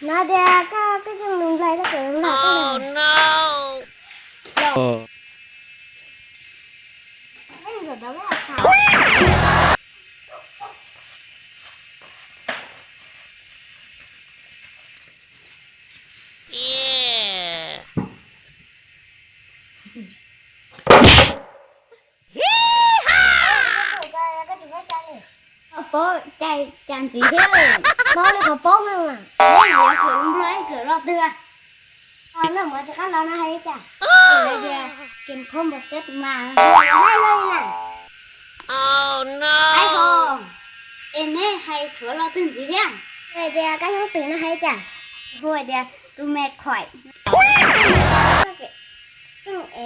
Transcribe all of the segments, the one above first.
No tias koj, koj coj mus nplai koj txawm lam koj. Koj paub cai cas ntxiv thiab, paub li qhov paub mas. Yuav tsum nplog ib kawm lo twg? Noj mov tsis qab los no hais li cas? Hais tias kem khoob npau xeeb mas hais li na. Aib ho, es neb hais tshuav lo twg ntxiv thiab? Hais tias kab nyob twg no hais li cas? Hu hais tias tus me khoim. Koj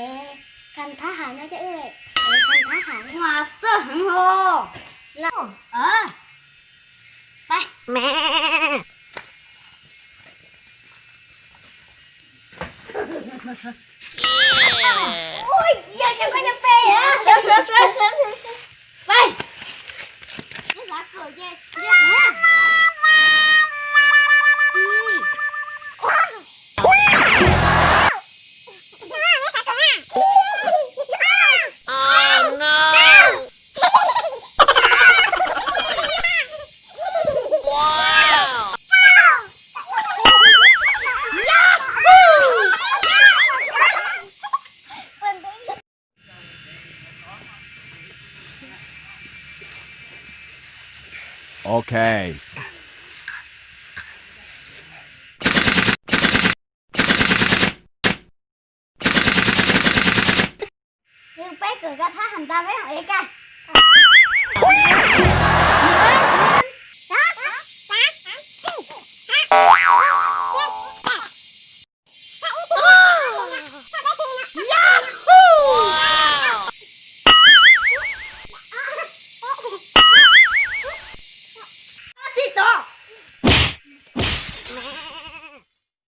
es khab thab ham no coj wb es khab thab ham mas txawj heev ho. Pais. Ui, yog cov koj cov pes. Pais. Neb xav kawm ces nce qhov na. Ok. Peb kawm kab thab ham ntag, peb mam ev kab.